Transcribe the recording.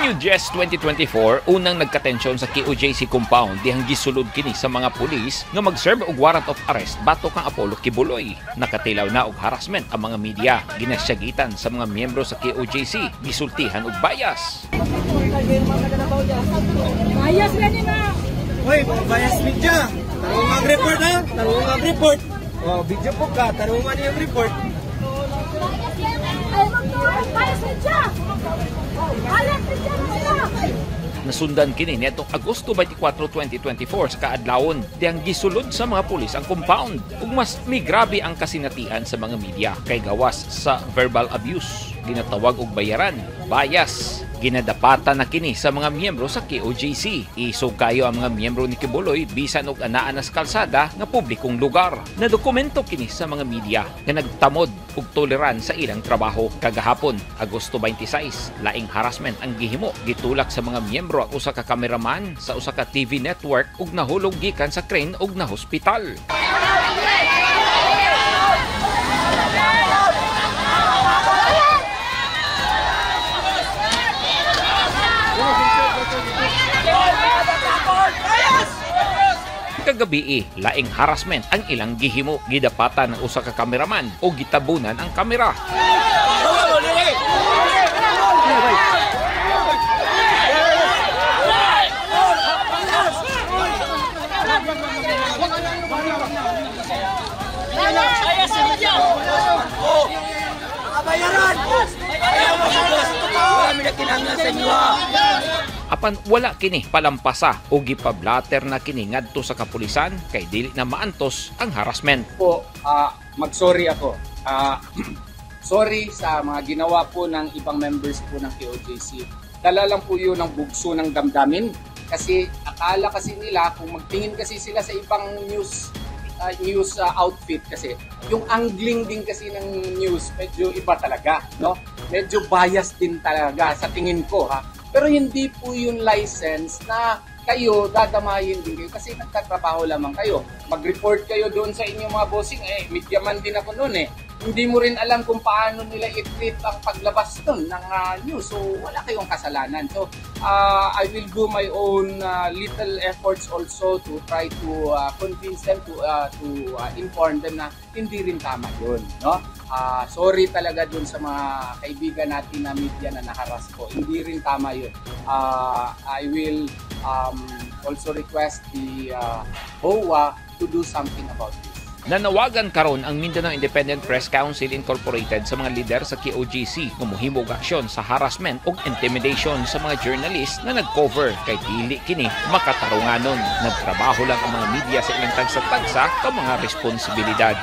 Hunyo 10, 2024, unang nagkatensyon sa KOJC compound dihang gisulod kini sa mga pulis nga mag-serve og warrant of arrest batok kang Apollo Quiboloy. Nakatilaw na og harassment ang mga media, ginasyagitan sa mga miyembro sa KOJC, gisultihan og bias. Bias lang ni ma. Hoy, bias media. Tarong mag-report ha. Tarong mag-report. Oh, video po ka. Tarong man yung report. Ay, magtuwa. Bias media. Alam media na sila. Nasundan kini niadtong Agosto 24, 2024 sa kaadlawon dihang gisulod sa mga pulis ang compound ug mas migrabe ang kasinatian sa mga media kay gawas sa verbal abuse, ginatawag og bayaran, bias. Ginadapatan na kini sa mga miyembro sa KOJC. Isog kayo ang mga miyembro ni Quiboloy bisan og anaa na sa kalsada nga publikong lugar. Nadokumento kini sa mga media nga nagtamod og toleran sa ilang trabaho. Kagahapon, Agosto 26, laing harassment ang gihimo. Gitulak sa mga miyembro ang usa ka kameraman sa usa ka TV network ug nahulog gikan sa crane ug nahospital. Kagabi, laing harassment ang ilang gihimo. Gidapatan ang usa ka kameraman o gitabunan ang kamera. Apan wala kini palampasa o gipablater na kini ngadto sa kapulisan kay dili na maantos ang harassment. Po, mag-sorry ako. Sorry sa mga ginawa po ng ibang members po ng KOJC. Dala lang po yun ng bugso ng damdamin kasi akala kasi nila kung magtingin kasi sila sa ibang news outfit kasi yung angling din kasi ng news medyo iba talaga, no? Medyo bias din talaga sa tingin ko, ha. Pero hindi po yung license na kayo dadamayin din kayo kasi nagtatrabaho lamang kayo. Mag-report kayo doon sa inyong mga bossing, media man din ako noon eh. Hindi mo rin alam kung paano nila i-treat ang paglabas doon ng news. So wala kayong kasalanan. So I will do my own little efforts also to try to convince them to inform them na hindi rin tama yun, no? Sorry talaga dun sa mga kaibigan natin na media na naharas ko. Hindi rin tama yun. I will also request the HOA to do something about this. Nanawagan karon ang Mindanao Independent Press Council Incorporated sa mga lider sa KOJC nga mohimo og aksyon sa harassment ug intimidation sa mga journalist na nag-cover kay dili kini makatarunganon. Nagtrabaho lang ang mga media sa ilang tagsa-tagsa ka mga responsibilidad.